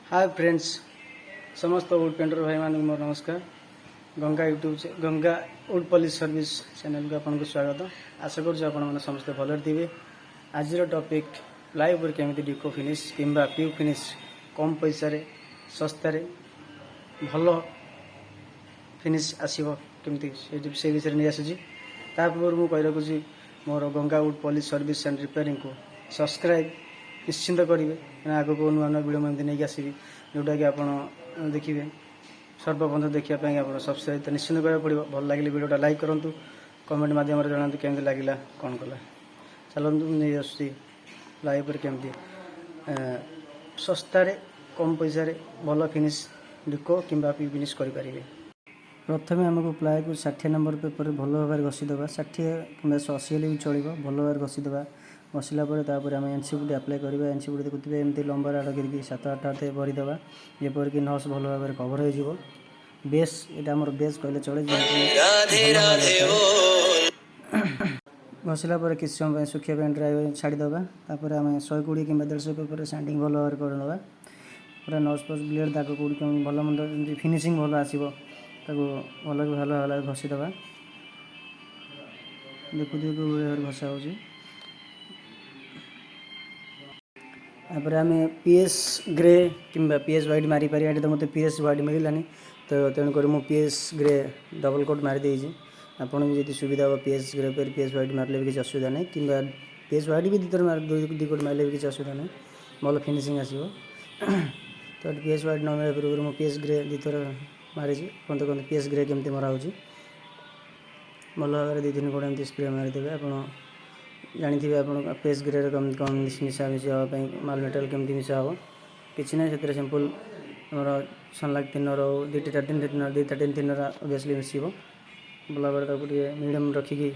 ହାଏ friends, ସମସ୍ତ wood painter ଭାଇମାନଙ୍କୁ ମୋର ନମସ୍କାର। Ganga YouTube, Ganga wood polish service ଚ୍ୟାନେଲକୁ ଆପଣଙ୍କୁ ସ୍ୱାଗତ। ଆଶା କରୁଛି ଆପଣମାନେ ସମସ୍ତେ ଭଲରେ ଥିବେ। ଆଜିର ଟପିକ୍, ପ୍ଲାଇ ଉପରେ କେମିତି ଡିକୋ ଫିନିଶ୍ କିମ୍ବା ପିୟୁ ଫିନିଶ୍ କମ୍ ପଇସାରେ, ଶସ୍ତାରେ ଭଲ ଫିନିଶ୍ ଆସିବ କେମିତି, ସେ ବିଷୟରେ ନେଇ ଆସୁଛି। ତା ପୂର୍ବରୁ ମୁଁ କହି ରଖୁଛି, ମୋର Ganga wood polish service and ରିପେୟାରିଂକୁ ସବସ୍କ୍ରାଇବ୍ ନିଶ୍ଚିନ୍ତ କରିବେ, କାରଣ ଆଗକୁ ନୂଆ ନୂଆ ଭିଡ଼ିଓ ମୁଁ ଏମିତି ନେଇକି ଆସିବି, ଯେଉଁଟାକି ଆପଣ ଦେଖିବେ। ସର୍ବପ୍ରଥମ ଦେଖିବା ପାଇଁ ଆପଣ ସବସ୍କ୍ରାଇବ୍ ତ ନିଶ୍ଚିନ୍ତ କରିବାକୁ ପଡ଼ିବ। ଭଲ ଲାଗିଲେ ଭିଡ଼ିଓଟା ଲାଇକ୍ କରନ୍ତୁ, କମେଣ୍ଟ ମାଧ୍ୟମରେ ଜଣାନ୍ତୁ କେମିତି ଲାଗିଲା, କ'ଣ କଲା। ଚାଲନ୍ତୁ, ମୁଁ ନେଇ ଆସୁଛି ପ୍ଲାଇ ଉପରେ କେମିତି ଶସ୍ତାରେ, କମ୍ ପଇସାରେ ଭଲ ଫିନିଶ୍ ଡିକୋ କିମ୍ବା ପିୟୁ ଫିନିଶ୍ କରିପାରିବେ। ପ୍ରଥମେ ଆମକୁ ପ୍ଲାଏକୁ 60 ନମ୍ବର ପେପରରେ ଭଲ ଭାବରେ ଘଷିଦେବା। 60 କିମ୍ବା 80 ହେଲେ ବି ଚଳିବ। ଭଲ ଭାବରେ ଘଷିଦେବା। ଘଷିଲା ପରେ ତାପରେ ଆମେ ଏନ୍ ସି ପୁଟି ଆପ୍ଲାଏ କରିବା। ଏନ୍ ସି ପୁଟି ଦେଖୁଥିବେ, ଏମିତି ଲମ୍ବା ରାଡ଼ କରିକି 7 8 ହାତ ଭରିଦେବା, ଯେପରିକି ନସ୍ ଭଲ ଭାବରେ କଭର୍ ହେଇଯିବ। ବେସ୍, ଏଇଟା ଆମର ବେସ୍ କହିଲେ ଚଳେ, ଯେହେତୁ ଭଲ ହେବା ଦରକାର। ଘଷିଲା ପରେ କିଛି ସମୟ ପାଇଁ ଶୁଖିବା ପାଇଁ ଡ୍ରାଏ ଛାଡ଼ିଦେବା। ତାପରେ ଆମେ 120 କିମ୍ବା 150 ପେପରରେ ସାଣ୍ଡିଂ ଭଲ ଭାବରେ କରିନେବା। ପୁରା ନସ୍ ଫସ୍, ବ୍ଲେଡ଼୍ ଦାଗ କେଉଁଠି କେଉଁ ଭଲ ମନ୍ଦ, ଯେମିତି ଫିନିସିଂ ଭଲ ଆସିବ, ତାକୁ ଭଲ ଭଲ ଭାବରେ ଘଷିଦେବା। ଦେଖୁଥିବେ କେଉଁ ଭାବରେ ଘଷା ହେଉଛି। ତାପରେ ଆମେ ପି ଏସ୍ ଗ୍ରେ କିମ୍ବା ପି ଏସ୍ ହ୍ୱାଇଟ୍ ମାରିପାରିବା। ଏଠି ତ ମୋତେ ପି ଏସ୍ ହ୍ୱାଇଟ୍ ମିଳିଲାନି, ତ ତେଣୁକରି ମୁଁ P S grey double coat ମାରିଦେଇଛି। ଆପଣ ବି ଯଦି ସୁବିଧା ହେବ, ପି ଏସ୍ ଗ୍ରେ ପରେ ପି ଏସ୍ ହ୍ୱାଇଟ୍ ମାରିଲେ ବି କିଛି ଅସୁବିଧା ନାହିଁ, କିମ୍ବା ପି ଏସ୍ ହ୍ୱାଇଟ୍ ବି ଦୁଇ ଥର ଦୁଇ କୋଟ୍ ମାରିଲେ ବି କିଛି ଅସୁବିଧା ନାହିଁ, ଭଲ ଫିନିସିଂ ଆସିବ। ତ ଏଠି ପି ଏସ୍ ହ୍ୱାଇଟ୍ ନ ମିଳିବା ପୂର୍ବରୁ ମୁଁ ପି ଏସ୍ ଗ୍ରେ ଦୁଇ ଥର ମାରିଛି। ଆପଣ ଦେଖନ୍ତୁ ପି ଏସ୍ ଗ୍ରେ କେମିତି ମରା ହେଉଛି। ଭଲ ଭାବରେ ଦୁଇ ତିନି କୋଟ୍ ଏମିତି ସ୍ପ୍ରେ ମାରିଦେବେ। ଆପଣ ଜାଣିଥିବେ ଆପଣ ପି ଏସ୍ ଗ୍ରେରେ କେମିତି କ'ଣ ମିଶା ମିଶି ହେବା ପାଇଁ ମାଲ ମେଟେରିଆଲ୍ କେମିତି ମିଶା ହେବ। କିଛି ନାହିଁ, ସେଥିରେ ସିମ୍ପଲ୍ ଆମର ସନଲାଇଟ୍ ଥିନର୍ ହଉ, ଦୁଇଟି 13 ଥିନର୍, ଦୁଇ 13 ଥିନର୍ ଅବଭିୟସଲି ମିଶିବ। ଭଲ ଭାବରେ ତାକୁ ଟିକେ ମିଡ଼ିୟମ୍ ରଖିକି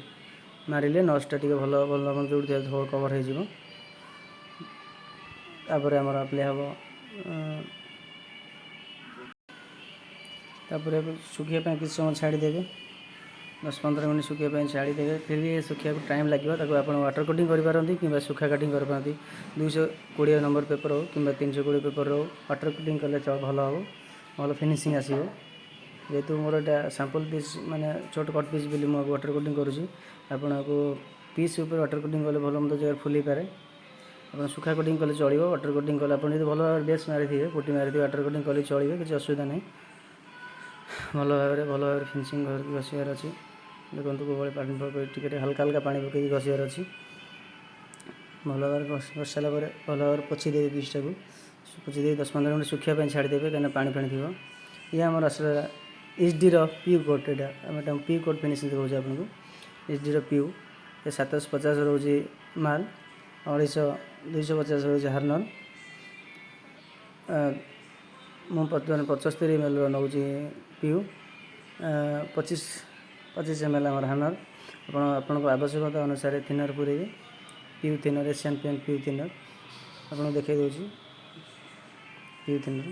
ମାରିଲେ ନସ୍ଟା ଟିକେ ଭଲ ଭଲ ଯେଉଁଠି ଥିବ କଭର୍ ହେଇଯିବ। ତାପରେ ଆମର ଆପ୍ଲାଏ ହେବ। ତାପରେ ଶୁଖିବା ପାଇଁ କିଛି ସମୟ ଛାଡ଼ିଦେବେ। 10-15 ମିନିଟ୍ ଶୁଖିବା ପାଇଁ ଛାଡ଼ିଦେବେ। ଫିର୍ ବି ଶୁଖିବାକୁ ଟାଇମ୍ ଲାଗିବ। ତାକୁ ଆପଣ ୱାଟର୍ କୋଟିଂ କରିପାରନ୍ତି କିମ୍ବା ଶୁଖା କାଟିଂ କରିପାରନ୍ତି। 220 ନମ୍ବର ପେପର୍ ହେଉ କିମ୍ବା 320 ପେପର୍ ହେଉ, ୱାଟର୍ କୋଟିଂ କଲେ ଭଲ ହେବ, ଭଲ ଫିନିସିଂ ଆସିବ। ଯେହେତୁ ମୋର ଏଇଟା ସାମ୍ପଲ୍ ପିସ୍, ମାନେ ଛୋଟ କଟ୍ ପିସ୍ ବୋଲି ମୁଁ ୱାଟର୍ କୋଟିଂ କରୁଛି। ଆପଣଙ୍କୁ ପିସ୍ ଉପରେ ୱାଟର୍ କୋଟିଂ କଲେ ଭଲ ମନ୍ଦ ଜାଗାରେ ଫୁଲିପାରେ। ଆପଣ ଶୁଖା କୋଟିଂ କଲେ ଚଳିବ। ୱାଟର୍ କୋଟିଂ କଲେ, ଆପଣ ଯଦି ଭଲ ଭାବରେ ବେସ୍ ମାରିଥିବେ, ପୁଟି ମାରିଥିବେ, ୱାଟର୍ କୋଟିଂ କଲେ ଚଳିବ, କିଛି ଅସୁବିଧା ନାହିଁ। ଭଲ ଭାବରେ ଫିନିସିଂ କରିକି ଘଷିବାର ଅଛି। ଦେଖନ୍ତୁ କେଉଁଭଳି ପାଣି ପକାଇ, ଟିକେ ଟିକେ ହାଲକା ହାଲକା ପାଣି ପକାଇକି ଘଷିବାର ଅଛି। ଭଲ ଭାବରେ ଘଷି ସାରିଲା ପରେ ଭଲ ଭାବରେ ପୋଛି ଦେବେ। ପିସ୍ଟାକୁ ପୋଛି ଦେଇ 10-15 ମିନିଟ୍ ଶୁଖିବା ପାଇଁ ଛାଡ଼ିଦେବେ, କାହିଁକିନା ପାଣି ଫାଣି ଥିବ। ଇଏ ଆମର ଆସିଲା ଏଚ୍ ଡିର ପିୟୁ କୋଟ୍। ଏଇଟା ଆମେ ପିୟୁ କୋଟ୍ ଫିନିସିଂ ଦେଖାଉଛି ଆପଣଙ୍କୁ। ଏଚ୍ ଡିର ପିୟୁ ଏ 750 ରହୁଛି ମାଲ, 250, 250 ରହୁଛି ହାର୍ଡନର୍। ମୁଁ ବର୍ତ୍ତମାନ 75 ଏମ୍ଏଲ୍ର ନେଉଛି ପିୟୁ, 25 25 ଏମ୍ ଏଲ୍ ଆମର ହାର୍ଡନର୍। ଆପଣ ଆପଣଙ୍କ ଆବଶ୍ୟକତା ଅନୁସାରେ ଥିନର୍ ପୁରେଇବେ। ପିୟୁ ଥିନର୍, ଏସିଆନ୍ ପେଣ୍ଟ ପିୟୁ ଥିନର୍ ଆପଣଙ୍କୁ ଦେଖାଇ ଦେଉଛି। ପିୟୁ ଥିନର୍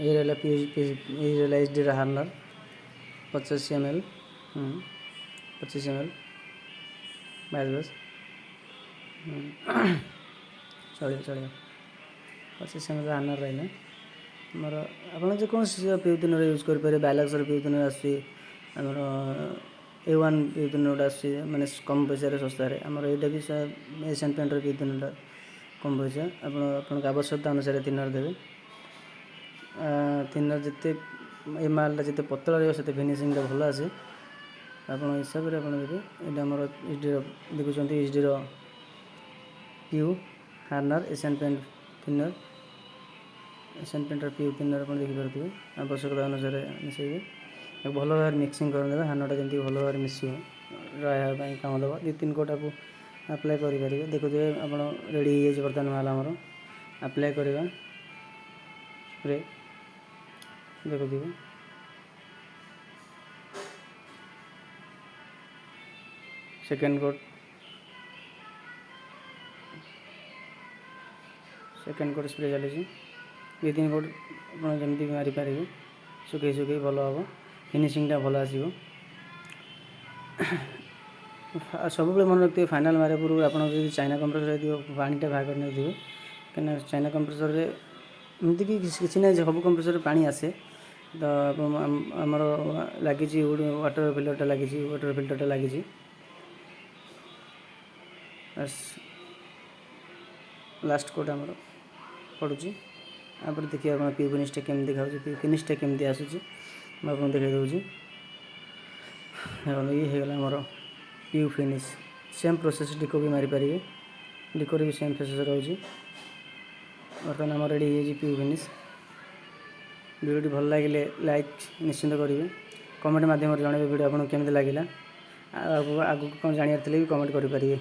ଏଇ ରହିଲା ପି ଏଇ ରହିଲା ଏଚ୍ ଡିର hardener, 85 M L, 25 M L, ବାସ୍ ବାସ୍, ଚଳିବ ଚଳିବ। 25 ଏମ୍ ଏଲ୍ ହାର୍ଡନର୍ ରହିଲା ଆମର। ଆପଣ ଯେକୌଣସି ପିୟୁ ଥିନର୍ ୟୁଜ୍ କରିପାରିବେ। ବାଇଲାକ୍ସର ପିୟୁ ଥିନର୍ ଆସୁଛି, ଆମର ଏ ୱାନ୍ ପିୟୁ ଥିନର୍ ଗୋଟେ ଆସୁଛି, ମାନେ କମ୍ ପଇସାରେ, ଶସ୍ତାରେ। ଆମର ଏଇଟା ବି ଏସିଆନ୍ ପେଣ୍ଟର ପିୟୁ ଥିନର୍ଟା କମ୍ ପଇସା। ଆପଣ ଆପଣଙ୍କ ଆବଶ୍ୟକତା ଅନୁସାରେ ଥିନର୍ ଦେବେ। ଥିନର୍ ଯେତେ, ଏ ମାଲଟା ଯେତେ ପତଳା ରହିବ, ସେତେ ଫିନିସିଂଟା ଭଲ ଆସେ। ଆପଣ ହିସାବରେ ଆପଣ ଦେବେ। ଏଇଟା ଆମର ଏଚ୍ ଡିର ଦେଖୁଛନ୍ତି, ଏଚ୍ ଡିର PU hardener, Asian paint thinner, Asian ପେଣ୍ଟର ପିୟୁ ଥିନର୍ ଆପଣ ଦେଖିପାରୁଥିବେ। ଆବଶ୍ୟକତା ଅନୁସାରେ ମିଶାଇବେ। ତାକୁ ଭଲ ଭାବରେ ମିକ୍ସିଂ କରିଦେବେ। ହାର୍ଡନର୍ଟା ଯେମିତି ଭଲ ଭାବରେ ମିଶିବ, ଡ୍ରାଏ ହେବା ପାଇଁ କାମ ଦେବ। ଦୁଇ ତିନି କୋଟାକୁ ଆପ୍ଲାଏ କରିପାରିବେ। ଦେଖୁଥିବେ ଆପଣ, ରେଡ଼ି ହେଇଯାଇଛି। ବର୍ତ୍ତମାନ ମାଲ ଆମର ଆପ୍ଲାଏ କରିବା ସ୍ପ୍ରେ। ଦେଖୁଥିବେ, second coat, second coat spray ଚାଲିଛି। ଦୁଇ ତିନି କୋଟ୍ ଆପଣ ଯେମିତି ବି ମାରିପାରିବେ, ଶୁଖେଇ ଶୁଖେଇ ଭଲ ହେବ, ଫିନିସିଂଟା ଭଲ ଆସିବ। ଆଉ ସବୁବେଳେ ମନେ ରଖିଥିବେ, ଫାଇନାଲ୍ ମାରିବା ପୂର୍ବରୁ ଆପଣଙ୍କର ଯଦି ଚାଇନା କମ୍ପ୍ରେସର୍ ହେଇଥିବ, ପାଣିଟା ବାହାର କରି ନେଇଥିବେ। କାହିଁକିନା ଚାଇନା କମ୍ପ୍ରେସର୍ରେ ଏମିତିକି କିଛି ନାହିଁ ଯେ ସବୁ କମ୍ପ୍ରେସର୍ରେ ପାଣି ଆସେ। ତ ଆମର ଲାଗିଛି ୱାଟର୍ ଫିଲ୍ଟରଟା ଲାଗିଛି, ୱାଟର୍ ଫିଲ୍ଟରଟା ଲାଗିଛି। ବାସ୍, ଲାଷ୍ଟ କୋଟ୍ ଆମର ପଡ଼ୁଛି। ତାପରେ ଦେଖିବା ଆପଣ ପିୟୁ ଫିନିଶ୍ଟା କେମିତି ଦେଖାଯାଉଛି, ପିୟୁ ଫିନିଶ୍ଟା କେମିତି ଆସୁଛି, ମୁଁ ଆପଣଙ୍କୁ ଦେଖାଇ ଦେଉଛି। ଦେଖନ୍ତୁ, ଇଏ ହେଇଗଲା ଆମର PU finish. Same process deco ବି ମାରିପାରିବେ, ଡିକୋରେ ବି ସେମ୍ ପ୍ରୋସେସ୍ ରହୁଛି। ବର୍ତ୍ତମାନ ଆମର ରେଡ଼ି ହେଇଯାଇଛି ପିୟୁ ଫିନିଶ୍। ଭିଡ଼ିଓଟି ଭଲ ଲାଗିଲେ ଲାଇକ୍ ନିଶ୍ଚିନ୍ତ କରିବେ, କମେଣ୍ଟ ମାଧ୍ୟମରେ ଜଣାଇବେ ଭିଡ଼ିଓ ଆପଣଙ୍କୁ କେମିତି ଲାଗିଲା। ଆଉ ଆଗକୁ କ'ଣ ଜାଣିବାର ଥିଲେ ବି କମେଣ୍ଟ କରିପାରିବେ।